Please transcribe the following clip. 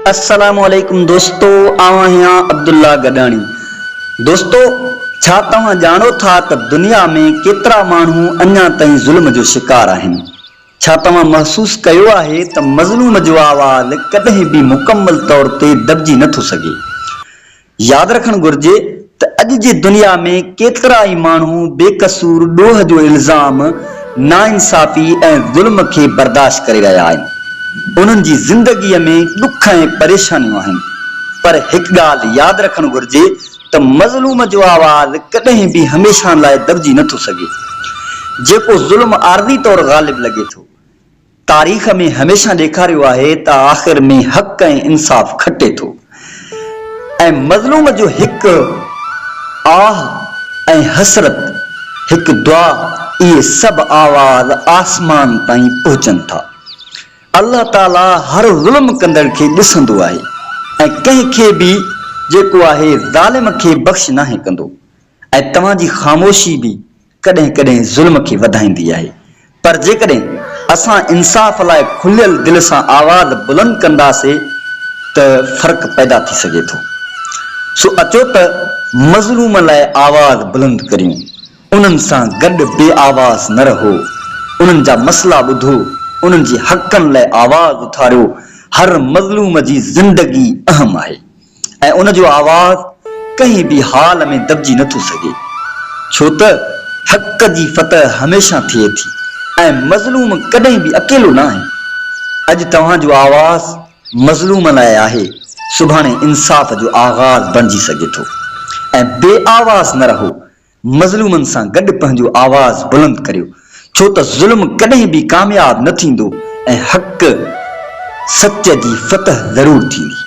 السلام عليڪم دوستو آئون آهيان عبدالله گڏاڻي دوستو ڇا توهان ڄاڻو ٿا ته دنيا ۾ ڪيترا ماڻهو اڃا تائين ظلم جو شڪار آهن ڇا توهان محسوس ڪيو آهي ته مظلوم جو آواز ڪڏهن به مڪمل طور تي دٻجي نٿو سگهي ياد رکڻ گهرجي ته اڄ جي دنيا ۾ ڪيترا ئي ماڻهو بي قصور ڏوهه جو الزام، ناانصافي ۽ ظلم کي برداشت ڪري رهيا آهن. انهن جي زندگيء ۾ ڏک ۽ پريشانيون آهن. پر هڪ ڳالهه ياد رکڻ گهرجي ته مظلوم جو آواز ڪڏهن به هميشه لاء دٻجي نٿو سگهي. جيڪو ظلم عارضي طور غالب لڳي ٿو. تاريخ ۾ هميشه ڏيکاريو آهي ته آخر ۾ حق ۽ انصاف کٽي ٿو ۽ مظلوم جو هڪ آه ۽ حسرت، هڪ دعا اهي سڀ آواز آسمان تائين پهچن ٿا. الله تعاليٰ هر ظلم ڪندڙ کي ڏسندو آهي ۽ ڪنهن کي به جيڪو آهي ظالم کي بخش ناهي ڪندو ۽ توهان جي خاموشي به ڪڏهن ڪڏهن ظلم کي وڌائيندي آهي پر جيڪڏهن اسان انصاف لاء کليل دل سان آواز بلند ڪنداسي ته فرق پيدا ٿي سگهي ٿو. سو اچو ته مظلوم لاء آواز بلند ڪريون، انهن سان گڏ بي آواز نه رهو، انهن جا مسئلا ٻڌو، انهن جي حقن لاء آواز اٿاريو، هر مظلوم جي زندگي اهم آهي. ۽ ان جو آواز ڪنهن به حال ۾ دٻجي نه ٿو سگهي، ڇو ته حق جي فتح هميشه ٿئي ٿي ۽ مظلوم ڪڏهن به اڪيلو ناهي. اڄ توهان جو آواز مظلوم لاء آهي، سڀاڻي انصاف جو آغاز بڻجي سگهي ٿو ۽ بي آواز نه رهو، مظلومن سان گڏ پنهنجو آواز بلند ڪريو، ڇو ته ظلم ڪڏهن به ڪامياب نه ٿيندو ۽ حق سچ جي فتح ضرور ٿيندي.